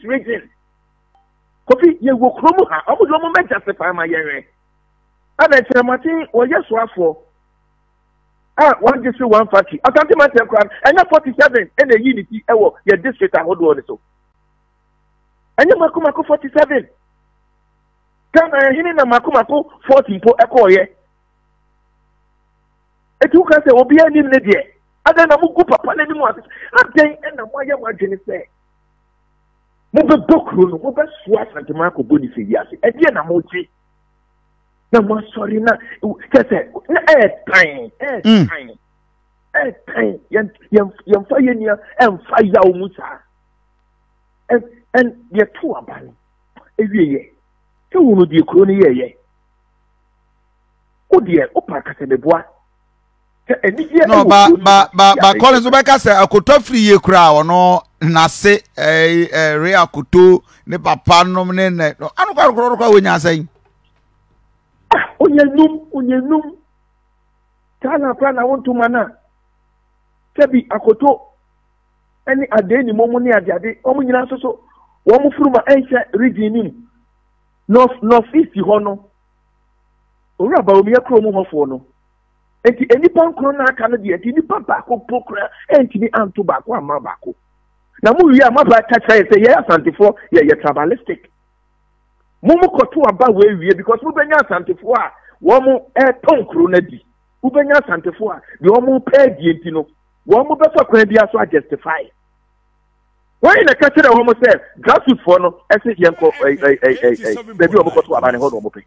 region. Kofi, yɛwɔ kurom ha, wɔn de wɔn mɛ justify ma yɛn hwɛ. Ɛna Kyerematen wɔyɛ soafoɔ a one district one factory. Asante Mantam koraa no, ɛnyɛ 47 ɛna ɛyi ne ti ɛwɔ yɛ district ahodoɔ no so. Ɛnyɛ mako mako 47. Ghana ɛhene na mako mako 40 mpo ɛkɔɔyɛ. Eti woka sɛ obiara nim ne deɛ. Adɛn na mogu papa n'anim ase? Adɛn na moayɛ mo adwene sɛ mobɛbɔ kuro no, mobɛsoa Asanteman akɔbɔ ne sɛ wiase? Ɛdeɛ na mogye na moasɔre na kyɛ sɛ na ɛɛtan ɛɛtan ɛɛtan yɛmfa yɛn nua ɛmfa yaw mu saa. Ɛn yɛto aba no ewieɛ sɛ wo no deɛ kuro no yɛɛyɛ. Wo deɛ wopɛ akasɛ meboa. Sɛ anigyeɛ no ba ba ba ba Collins wobɛka sɛ akoto afiri yie koraa ɔno n'ase ɛɛ ɛre akoto ne papa nom ne nɛ ano kora kora kora wonya asɛn. Ah onye num onye num saa na akora na wo ntoma na sɛbi akoto ɛne adeɛ ne mɔmu ne adeade wɔn nyinaa nso so wɔn furuma ɛnhyɛ region nim north north east hɔ no owura Bawumia kurom hɔfoɔ no. Enti nnipa nkron na aka no deɛ, nti nnipa baako mpo koraa antumi anto baako amma baako. Na mo wie a moaba ka kyerɛ yɛ sɛ yɛ Asantefoɔ yɛyɛ tribalistic. Mo mo kɔto aba wɔ awie because mobɛnya Asantefoɔ a wɔn ɛtɔn kuro no adi. Wobɛnya Asantefoɔ a deɛ wɔn pɛ adie nti no wɔn bɛfa kwan bi so ajustify. Wɔn na ɛka kyerɛ wɔn sɛ grassrootsfoɔ no ɛsɛ yɛnkɔ ɛɛ ɛɛ ɛɛ baabi a wɔn kɔto aba no hɔ na wɔn pɛ.